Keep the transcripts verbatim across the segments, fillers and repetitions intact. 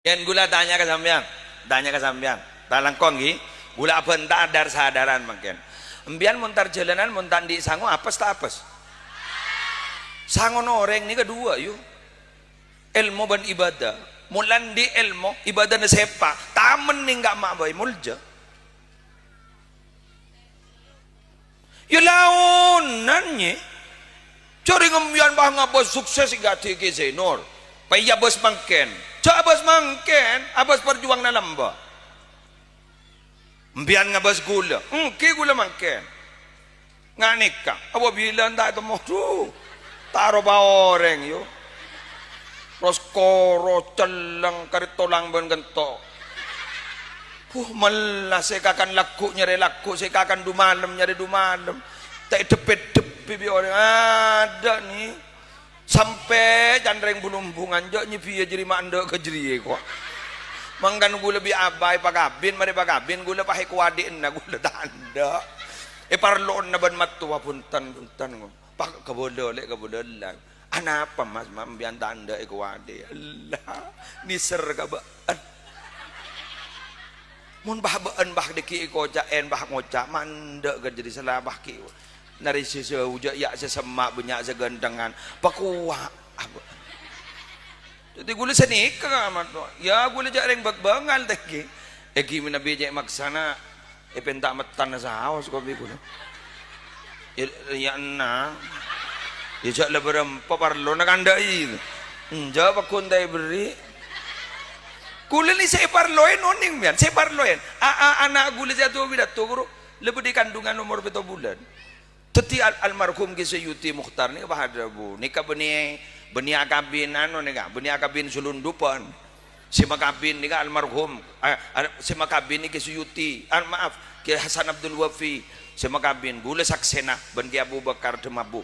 Yen ghulâ tanya ka sampèyan, tanya ka sampèyan. Talangkong, ghi. Ghulâ abhânta dhâr-sadhârân mangkèn. Empèyan mon tar jhâlânan, mon ta' andi' sango, apes ta' apes? Sangona orèng nèka duwâ', yu. Èlmo bân ibadah. Mon la andi' èlmo, ibadahna sèpa', tamen nèng ka emma' bhâi, molja. Ya laonan, nyè. Jhâ' rèng empèyan pas ngabâs sukses èngghâ' dhiki Zainur. Pas èabâs mangkèn. Jhâ' abâs mangkèn, abâs parjuwânganna lambâ'. Empèyan ngabâs ghulâ, èngghi ghulâ mangkèn. Nga' nèka, apabila ta' ètemmo, dhu, ta' ropa orèng, yu. Ros koro, celleng, karè tolang bân ghento'. Huh, mella sè kakan lagghu' nyarè lagghu', sè kakan dumalem nyarè dumalem. Ta' èdhep-èdhebbhi bi' orèng. Adâ', nè. Sampè' can rèng Bulumbungan, jhâ' nyebbhiyâ jârèya ma' endâ' ka jârèya, ko'. Mangkana ghulâ bi' abâ èpakabin, marè èpakabin, ghulâ pas èkowadhi'na, ghulâ ta' endâ'. Èparlo'ana bân mattowa, bhunten, bhunten, ko'. Pas kabâlâ, lè' kabâlâ, la. "Anapa, Mas, ma' empèyan ta' endâ' èkowadhi?" Ella, nèser ka bâ'na. Mon bâ' bâ'na bâ' dhâggi' èkoca'è, bâ' ngoca', "Ma' endâ' ka jârèya sala bâ' ghi'." Narè sè jhâu jhâ' ya' sè semma' bânnya' sè ghânthengan. Pakowa'. Apa? Dhâddhi ghulâ sanèka, Mat. Ya, ghulâ jhâ' rèng bâk-bângal, tèngghi. Èngghi manabi cè' maksana. Èpènta' mettan saos kopi ghulâ. Ya, ya, enna'. Ya, jhâ' la bârâmpa parlona kandhâ'i. Enjâ' pagghun ta' èberri'. Ghulâ nè sè èparloè nonèng, mèyan. Sè èparloè. A, a, ana' ghulâ sè adu'a pidato, ghuru. La bâdâ è kandhungan omor pètto bulân. Dhâddhi al-, almarhum Kè Suyuti Mukhtar nèka pas adhâbu. Nèka bânnè, bânnè akabin anu nèka, bânnè akabin Sulundupan. Sè makabin nèka almarhum, eh, al-, sè makabin nèka Suyuti, ah, maaf, Kè Hasan Abdul Wafi, sè makabin, ghulâ saksèna bân Kè Abu Bakar Demabu.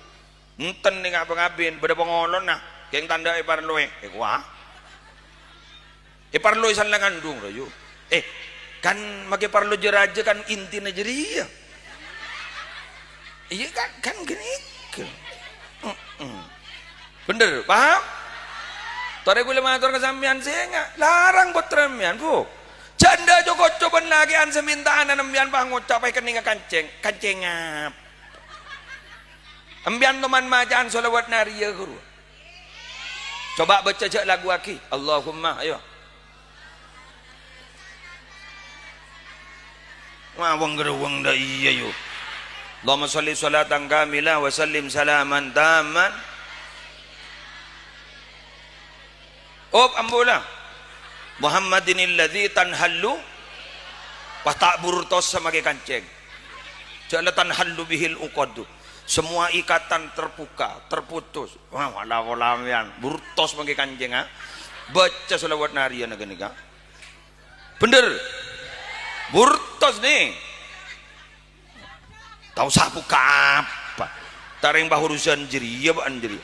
Enten nèka pangabin, bâdâ pangolonna, kèng tandhâ èparloè, èkowa'. Èparloè san la ngandhung, rayu. Eh, kan makè parlo jâ-rajâ kan intina jârèya. Iyâ kan, kan ghânèka. Heeh. Bhender, paham? Torè ghulâ mator ka sampèyan sènga', larang pottra empèyan, Bu. Jhâ' endâ' co-koco bân lakè'an sè mènta'an empèyan pas ngoca' pas èkennènga kancèng. Kancèng apa? Empèyan toman maca'an shalawat nariyah, ghuru. Coba bâca jhâ' laguwaghi. Allahumma, ayo. Wah, weng-gerweng dâ' iyâ, yu. Allahumma shalli shalatan kamilah wa sallim salaman tamman. Op, ambu la. Muhammadinil ladzi tanhallu. Pas ta' burtos sama kè kancèng. Jhâ' la tanhallu bihil uqadu. Semua ikatan terbuka, terputus. Wah, wala-wala mèyan. Burtos mangkè kancèng, ha. Bâca shalawat nariyah ghânèka. Bhender. Burtos, nè. Ta' osa buka apa. Ta' rèng pas urusan jârèya, bâ'na jârèya.